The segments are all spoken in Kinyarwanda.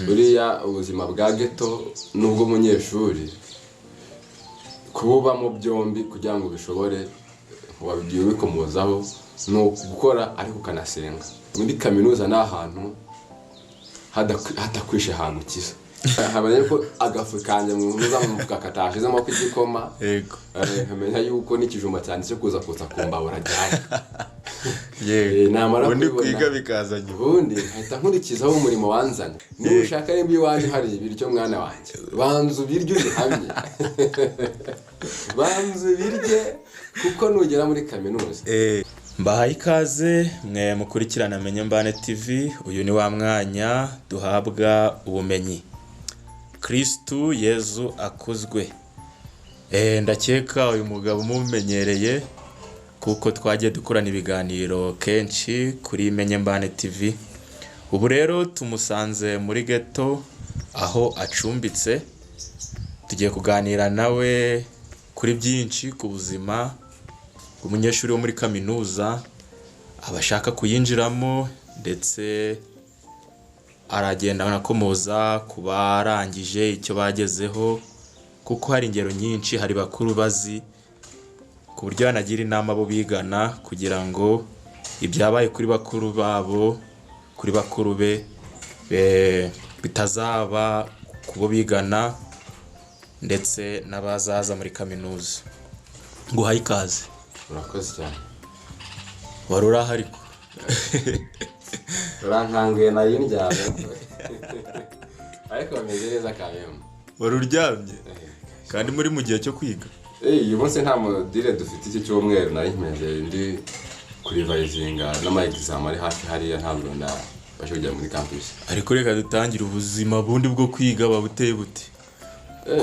Buriya ubuzima bwa ghetto n'ubw'umunyeshuri, kububamo byombi kugira ngo ubishobore, wabigiye ubikomozaho, ni ugukora ariko ukanasenga. Muri kaminuza ni ahantu hatakwishe hagukiza. Nkamenya yuko agafu kanjye mu muza mu mufuka katashizemo k'igikoma. Nkamenya yuko n'ikijumba cyanjye cyo kuza kotsa ku mbabura gihari. Namara Ubundi kubibona, kwiga bikaza nyuma. Ubundi nkahita nkurikizaho umurimo wanzanye. Niba ushaka, nimba iwanyu hari ibiryo, mwana wanjye, banza ubirye ubihamye, banza ubirye, kuko nugera muri kaminuza. Mbahaye ikaze mwe mukurikirana Menye Mbane TV. Uyu ni wa mwanya duhabwa ubumenyi. Kristu Yezu akuzwe. Ndakeka uyu mugabo mumenyereye kuko twagiye dukorana ibiganiro kenshi kuri Menye Mbane TV. Ubu rero tumusanze muri ghetto aho acumbitse, tugiye kuganira nawe kuri byinshi ku buzima umunyeshuri wo muri kaminuza abashaka kuyinjiramo, ndetse aragenda anakomoza ku barangije icyo bagezeho, kuko hari ingero nyinshi, hari bakuru bazi ku buryo yanagira inama abo bigana kugira ngo ibyabaye kuri bakuru babo, kuri bakuru be, bitazaba ku bo bigana ndetse n'abazaza muri kaminuza. Nguhaye ikaze. Urakoze cyane. Wari uri aho ariko? Urankanguye, nari ndyamye, ariko bameze neza kameme. Wari uryamye kandi muri mu gihe cyo kwiga? Uyu munsi nta module dufite iki cyumweru. Nari nkomeje ndi kurivayizinga n'ama exam ari hafi hariya, ntabwo nabasha kujya muri campus. Ariko reka dutangire. Ubuzima bundi bwo kwiga buba buteye bute,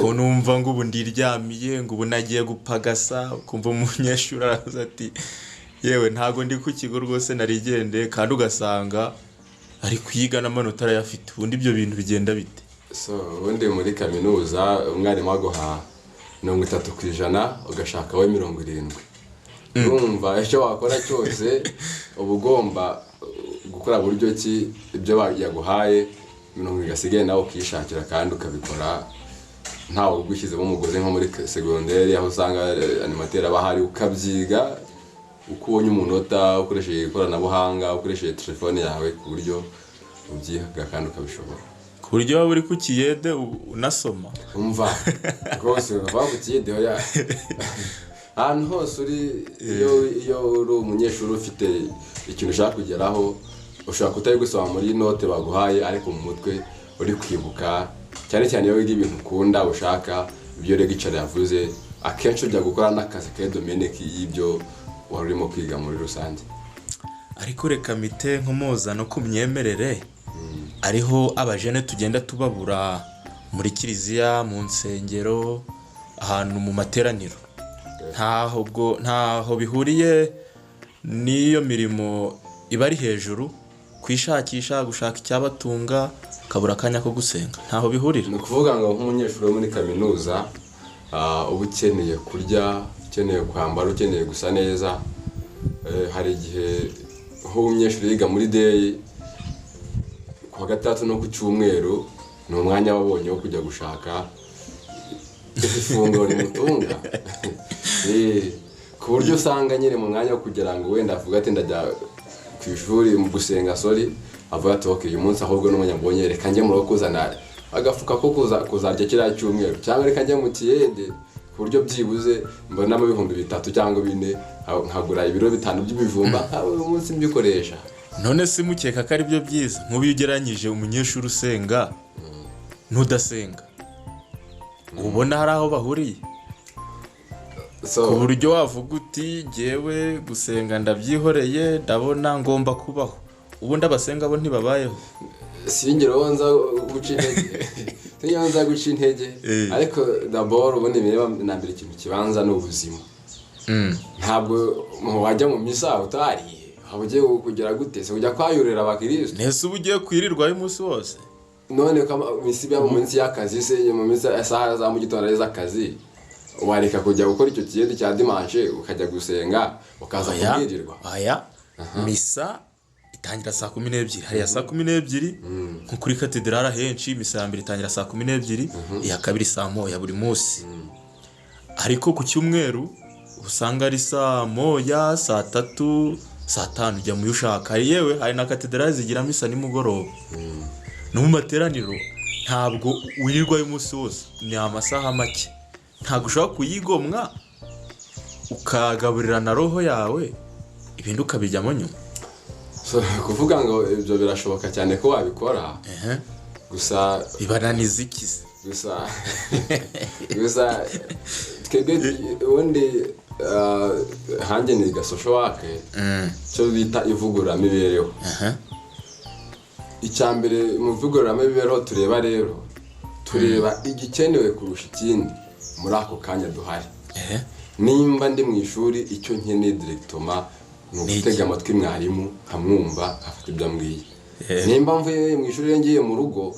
ko numva ngo ubu ndiryamiye, ngo ubu nagiye gupagasa, ukumva umunyeshuri araza ati: "Yewe, ntabwo ndi ku kigo rwose, narigendeye," kandi ugasanga ari kwiga n'amanota arayafite? Ubundi ibyo bintu bigenda bite? So, ubundi muri kaminuza umwarimu aguha 30%, ugashaka we 70. Urumva icyo wakora cyose uba ugomba gukora buryo ki ibyo yaguhaye 70 gasigaye nawe ukishakira, kandi ukabikora ntawe ugushyizemo umugozi nko muri segonderi aho usanga animateur aba ahari. Ukabyiga uko ubonye umunota, ukoresheje ikoranabuhanga, ukoresheje telefone yawe, ku buryo ubyiga kandi ukabishobora. Ku buryo waba uri ku kiyede unasoma? Umva rwose, bava ku kiyede, oya. Ahantu hose uri, iyo uri umunyeshuri ufite ikintu ushaka kugeraho, ushobora kutari gusoma muri note baguhaye, ariko mu mutwe uri kwibuka, cyane cyane iyo wiga ibintu ukunda, ushaka ibyo lecturer yavuze. Akenshi ujya gukora n'akazi ka domaine y'ibyo wari urimo kwiga muri rusange. Ariko reka mite nkomoza no ku myemerere, ariho abajene tugenda tubabura muri kiliziya, mu nsengero, ahantu mu materaniro. Ntaho ubwo ntaho bihuriye n'iyo mirimo iba ari hejuru, kwishakisha, gushaka icyabatunga, ukabura akanya ko gusenga? Ntaho bihurira? Ni ukuvuga ngo nk'umunyeshuri wo muri kaminuza, uba ukeneye kurya, ukeneye kwambara, ukeneye gusa neza. Hari igihe nk'umunyeshuri yiga muri day, ku wa gatandatu no ku cyumweru ni umwanya wabonye wo kujya gushaka ifunguro rimutunga. Ku buryo usanga nyine mu mwanya wo kugira ngo wenda avuga ati ndajya ku ishuri mu gusenga, sorry, avuga ati: "Ok, uyu munsi ahubwo n'umwanya mbonye, reka njye mu rugo kuzana agafuka ko kuzarya kiriya cyumweru, cyangwa reka njye mu kiyede ku buryo byibuze mbonamo 3000 cyangwa 4000, nkagura ibiro 5 by'ibijumba, nkaba uyu munsi mbikoresha." None se mukeka ko ari byo byiza, nk'ubu iyo ugereranyije umunyeshuri usenga n'udasenga, ubona hari aho bahuriye? So, ku buryo wavuga uti: "Jyewe gusenga ndabyihoreye, ndabona ngomba kubaho"? Ubundi abasenga bo ntibabayeho? Singira nza guca intege, singira nza guca intege. Ariko d'abord, ubundi bireba na mbere, ikintu kibanza ni ubuzima. Ntabwo wajya mu misa utariye. Waba ugiye kugera gute se ujya kwayurira abakirisitu? Ntese uba ugiye kwirirwayo umunsi wose? None ko misi iba mu minsi y'akazi se, mu minsi isaha za mu gitondo ari iz'akazi, wareka kujya gukora icyo kiyede cya dimanche ukajya gusenga, ukaza Oya. kubwirirwa? Oya, misa. Itangira saa 12, hariya saa 12 nko kuri katedrali ahenshi misa ya mbere itangira saa 12, iya kabiri saa 1 buri munsi. Ariko ku cyumweru usanga ari saa 1, saa 3, saa 5, ujya mu yo ushaka. Hari yewe hari na katedrali zigira misa nimugoroba. No mu materaniro ntabwo wirirwayo umunsi wose, ni amasaha make. Ntabwo ushobora kuyigomwa ukagaburira na roho yawe, ibindi ukabijyamo nyuma. So, kuvuga ngo ibyo birashoboka cyane ko wabikora, gusa bibananiza iki se? Gusa twebwe ubundi hanjye niga social work, cyo bita ivugururamibereho. Icya mbere mu ivugururamibereho tureba rero, tureba igikenewe kurusha ikindi muri ako kanya duhari. Nimba ndi mu ishuri, icyo nkeneye directement ni ugutega amatwi mwarimu, nkamwumva, nkafata ibyo ambwiye. Nimba mvuye mu ishuri ngiye mu rugo,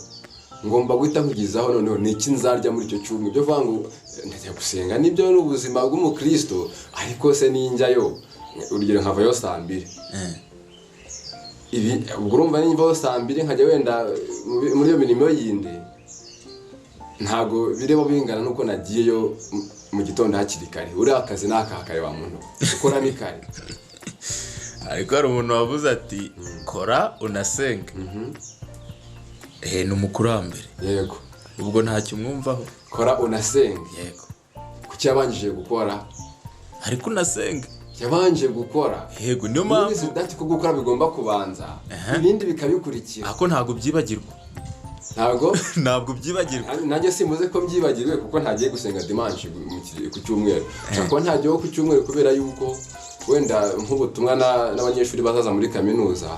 ngomba guhita nkugezaho noneho ni iki nzarya muri icyo cyumweru. Ibyo kuvuga ngo ndajya gusenga nibyo ni ubuzima bw'umukristo, ariko se ninjyayo, urugero nkavayo saa 2, ibi ubwo urumva nimvayo saa 2 nkajya wenda muri iyo mirimo yindi, ntabwo bireba bingana nuko nagiyeyo mu gitondo hakiri kare. Uriya akazi ni aka kare wa muntu ukora ni kare. Ariko hari umuntu wavuze ati kora unasenge. Ni umukurambere. Yego. Ubwo ntacyo umwumvaho. Kora unasenge. Yego. Kuki yabanjije gukora? Ariko unasenge. Yabanje gukora. Yego, niyo mpamvu dati ko gukora bigomba kubanza, ibindi bikabikurikira. Ako ntabwo byibagirwa. Ntabwo byibagirwa. Nanjye simbuze ko byibagirwe kuko ntagiye gusenga dimanche ku cyumweru. Nshobora kuba ntagiye ku cyumweru kubera yuko wenda nk'ubutumwa n'abanyeshuri bazaza muri kaminuza.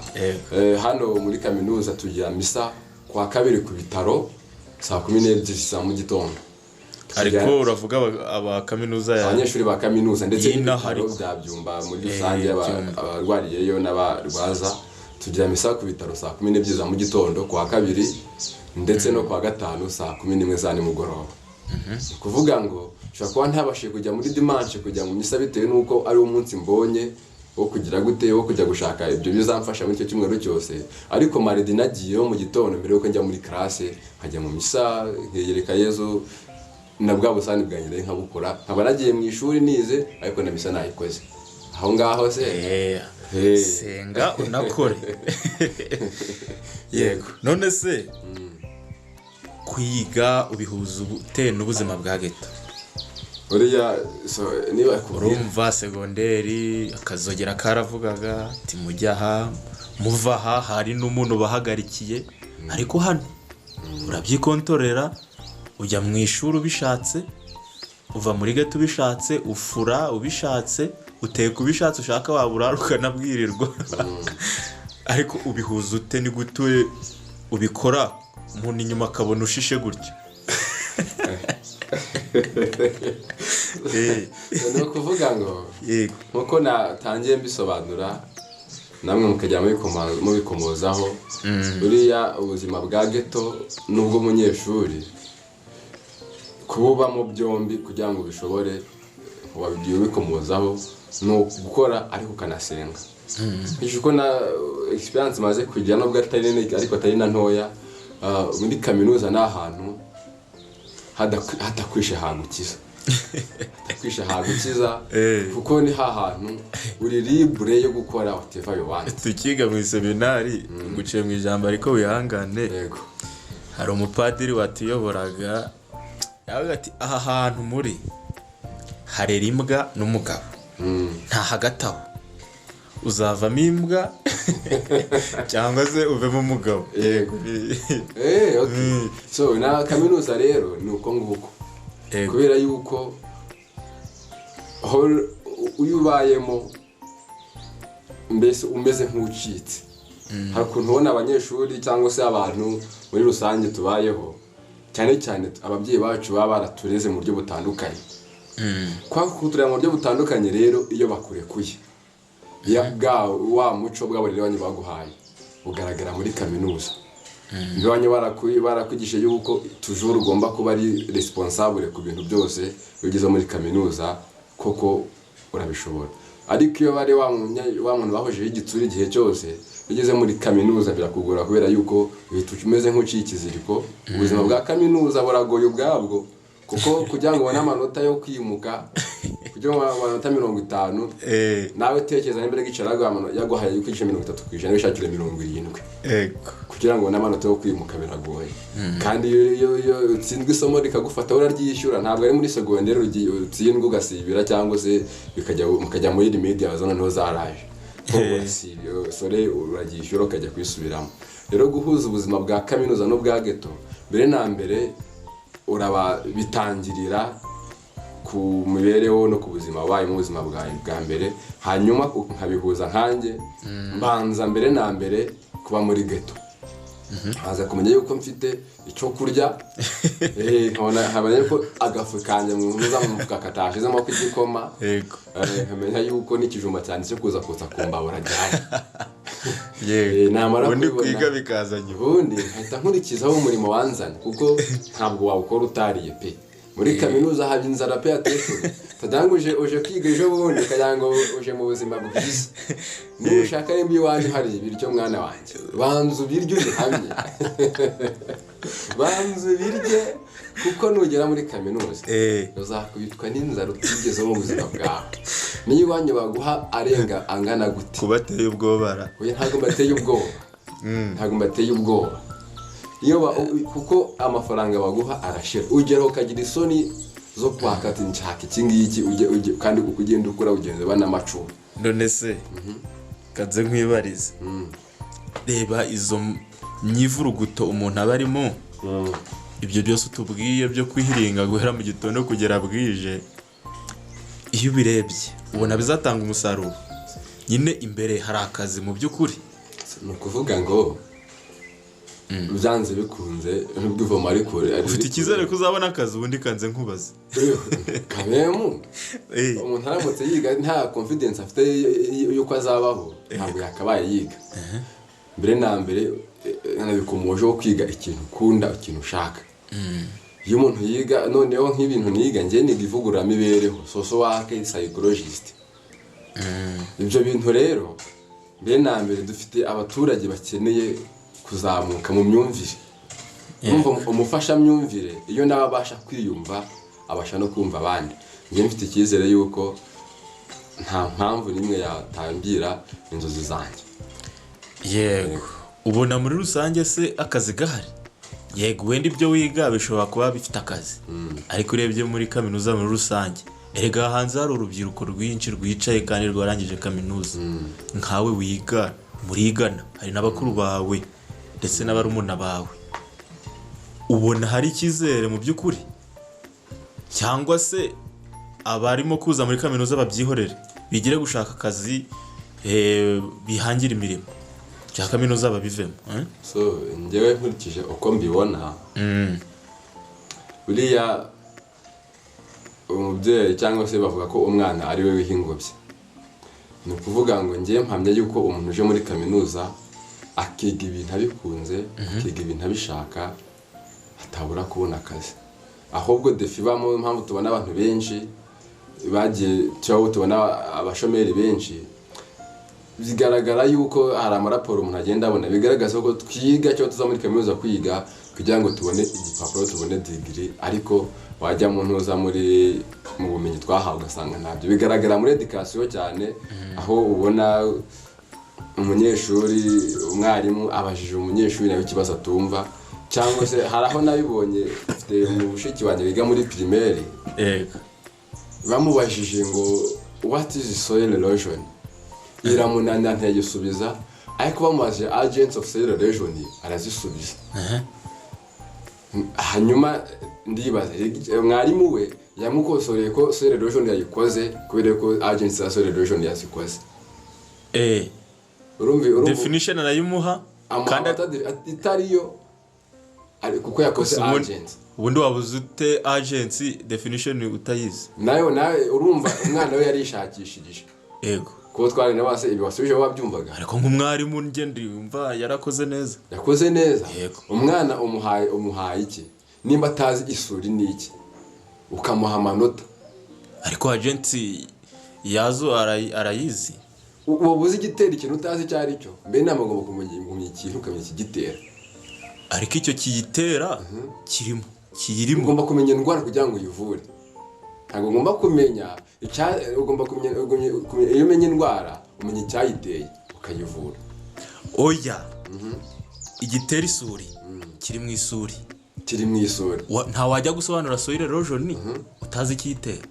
Hano muri kaminuza tugira misa kwa kabiri ku bitaro saa 12 za mu gitondo. Ariko uravuga aba kaminuza ya abanyeshuri ba kaminuza ndetse n'ibitaro bya Byumba muri rusange, abarwariyeyo n'abarwaza, tugira misa ku bitaro saa 12 za mu gitondo kwa kabiri ndetse no kwa gatanu saa 11 za nimugoroba. Kuvuga ngo nshobora kuba ntabashije kujya muri dimanche kujya mu misa bitewe n'uko ari umunsi mbonye wo kugira gute, wo kujya gushaka ibyo bizamfasha muri icyo cyumweru cyose. Ariko mardi nagiyeyo mu gitondo mbere yuko njya muri classe, nkajya mu misa nkegereka Yezu na bwa busani bwanjye nkabukora, nkaba nagiye mu ishuri nize ariko na misa nayikoze. Aho ngaho se senga unakore. Yego. None se kwiga ubihuza ute n'ubuzima bwa ghetto? Uriya so niba urumva segonderi akazogera karavugaga ati mujya aha muva aha, hari n'umuntu bahagarikiye, ariko hano urabyikontorera, ujya mu ishuri ubishatse, uva muri ghetto ubishatse, ufura ubishatse, uteka ubishatse, ushaka wabura ukanabwirirwa. Ariko ubihuza ute? Ni gute ubikora umuntu inyuma akabona ushishe gutya? Ni ukuvuga ngo nkuko natangiye mbisobanura namwe mukajya mubikomozaho, buriya ubuzima bwa ghetto n'ubwo munyeshuri kububamo byombi kugira ngo ubishobore wabigiye ubikomozaho ni ugukora ariko ukanasenga. Uko na experience maze kugira nubwo atari nini ariko atari na ntoya, muri kaminuza ni ahantu hatakwishe hagukiza. Hatakwishe hagukiza kuko ni hahantu uri libre yo gukora whatever you want. Tukiga mu seminari nguciye mu ijambo ariko wihangane. Yego. Hari umupadiri watuyoboraga yavuga ati aha hantu muri harera imbwa n'umugabo, nta hagati aho, uzavamo imbwa cyangwa se uvemo umugabo. Yego. Okay. So na kaminuza rero ni uko nguko. Kubera yuko uyubayemo mbese umeze nk'ucitse. Hari ukuntu ubona abanyeshuri cyangwa se abantu muri rusange tubayeho, cyane cyane ababyeyi bacu baba baratureze mu buryo butandukanye. Kwa kuturera mu buryo butandukanye rero iyo bakurekuye wa muco bw'abarere banyu baguhaye ugaragara muri kaminuza. Banyu barakwigisha yuko toujours ugomba kuba ari responsable ku bintu byose ugeze muri kaminuza koko urabishobora. Ariko iyo bari wa muntu bahojeho igitsuri igihe cyose Iyo ugeze muri kaminuza birakugora, kubera yuko uhita umeze nk'uciye ikiziriko. Ubuzima bwa kaminuza buragoye ubwabwo, kuko kugira ngo ubone amanota yo kwimuka, kugira ngo ubone amanota 50, nawe tekereza niba yicara yaguhaye yuko igice 30%, wishakire 70, kugira ngo ubone amanota yo kwimuka biragoye. Kandi iyo utsinzwe isomo rikagufata, uraryishyura. Ntabwo ari muri segonderi utsindwa ugasibira, cyangwa se mukajya muri remedial, noneho zaraje. Sore, uraryishyura ukajya kwisubiramo. Rero guhuza ubuzima bwa kaminuza n'ubwa ghetto, mbere na mbere uraba bitangirira ku mibereho no ku buzima wabayemo, ubuzima bwawe bwa mbere, hanyuma nkabihuza. Nkanjye mbanza mbere na mbere kuba muri ghetto, nkaza kumenya yuko mfite icyo kurya, nkabona nkamenya yuko agafu kanjye mu ntuza mu mufuka katashizemo k'igikoma, nkamenya yuko n'ikijumba cyanjye cyo kuza kotsa ku mbabura gihari. Namara Ubundi kubibona, kwiga bikaza nyuma. Ubundi nkahita nkurikizaho umurimo wanzanye, kuko ntabwo wawukora utariye pe. Muri kaminuza haba inzara pe, ateshuri utagira ngo uje kwiga ejo bundi ukagira ngo uje mu buzima bwiza. Niba ushaka, nimba iwanyu hari ibiryo, mwana wanjye, banza ubirye ubihamye, banza ubirye, kuko nugera muri kaminuza uzakubitwa n'inzara utigeze mu buzima bwawe, niyo iwanyu baguha arenga angana gute. Kubateye ubwoba ra? Oya, ntabwo mbateye ubwoba, ntabwo mbateye ubwoba. Iyo kuko amafaranga baguha arashira, ugera ukagira isoni zo kwaka ati nshaka iki ngiki, ujye, kandi uko ugenda ukura ugenda ubona amacumbi. None se kanze nkwibarize, reba izo myivuruguto umuntu aba arimo, ibyo byose utubwiye byo kwihiringa guhera mu gitondo kugera bwije, iyo ubirebye ubona bizatanga umusaruro nyine? Imbere hari akazi mu by'ukuri? Ni ukuvuga ngo byanze bikunze, nubwo ivomo ari kure Ufite icyizere ko uzabona akazi? Ubundi kanze nkubaze. Kamemu, umuntu aramutse yiga nta confidence afite y'uko azabaho, ntabwo yakabaye yiga. Mbere na mbere, nabikomojeho, kwiga ikintu ukunda, ikintu ushaka. Iyo umuntu yiga noneho nk'ibintu niga, njye niga ivugururamibereho, social work, psychologist. Ibyo bintu rero, mbere na mbere dufite abaturage bakeneye kuzamuka mu myumvire. Urumva, umufashamyumvire iyo nawe abasha kwiyumva, abasha no kumva abandi. Njye mfite icyizere yuko nta mpamvu n'imwe yatangira inzozi zanjye. Yego, ubona muri rusange se akazi gahari? Yego, wenda ibyo wiga bishobora kuba bifite akazi, ariko urebye muri kaminuza muri rusange, erega hanze hari urubyiruko rwinshi rwicaye kandi rwarangije kaminuza nkawe wiga, murigana, hari n'abakuru bawe ndetse n'abarumuna bawe. Ubona hari icyizere mu by'ukuri, cyangwa se abarimo kuza muri kaminuza babyihorere bigire gushaka akazi, bihangire imirimo cya kaminuza babivemo, eh? So njyewe nkurikije uko mbibona, buriya umubyeyi cyangwa se bavuga ko umwana ari we wiha ingobyi. Ni ukuvuga ngo njyewe mpamya yuko umuntu uje muri kaminuza akiga ibintu abikunze, akiga ibintu abishaka, atabura kubona akazi. Ahubwo défi ibamo, impamvu tubona abantu benshi bagiye cyangwa tubona abashomeri benshi, bigaragara yuko hari amaraporo umuntu agenda abona bigaragaza ko twiga cyangwa tuza muri kaminuza kwiga kugira ngo tubone igipapuro, tubone degree, ariko wajya mu ntuza muri mu bumenyi twahawe ugasanga ntabyo. Bigaragara muri éducation cyane, aho ubona umunyeshuri, umwarimu abajije umunyeshuri nawe ikibazo atumva, cyangwa se hari aho nabibonye, mfite mushiki wanjye wiga muri primaire, bamubajije ngo "What is soil erosion?" iramunanira, ntiyagisubiza, ariko bamubajije agents of soil erosion arazisubiza. Hanyuma ndibaza, mwarimu we yamukosoreye ko soil erosion yayikoze kubera ko agents za soil erosion yazikoze. Urumva Definition arayimuha kandi itariyo kuko yakoze agents. Ubundi wabuze ute agency definition utayizi? Nawe urumva umwana we yarishakishirije, kuko twari na base ibi wasubije wabyumvaga. Ariko nk'umwarimu njye ndumva yarakoze neza. Yakoze neza. Yego. Umwana umuhaye iki nimba atazi isuri ni iki, ukamuha amanota? Ariko agency yazo arayizi. Uba uzi igitera ikintu utazi icyo ari cyo. Mbere inama, ugomba kumenya ikintu, ukamenya ikigitera. Ariko icyo kiyitera kirimo, kiyirimo. Ugomba kumenya indwara kugira ngo uyivure. Ntabwo ugomba kumenya ugomba kumenya, iyo umenya indwara umenya icyayiteye ukayivura. Oya, igitera isuri kiri mu isuri. Kiri mu isuri. Nta wajya gusobanura soil erosion utazi ikiyitera.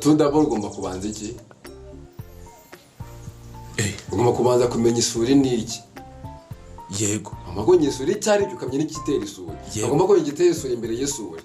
Tout d'abord ugomba kubanza iki? Ugomba kubanza kumenya isuri ni iki. Ugomba kumenya isuri icyo ari cyo, ukamenya n'igitera isuri. Ugomba kumenya igitera isuri imbere y'isuri.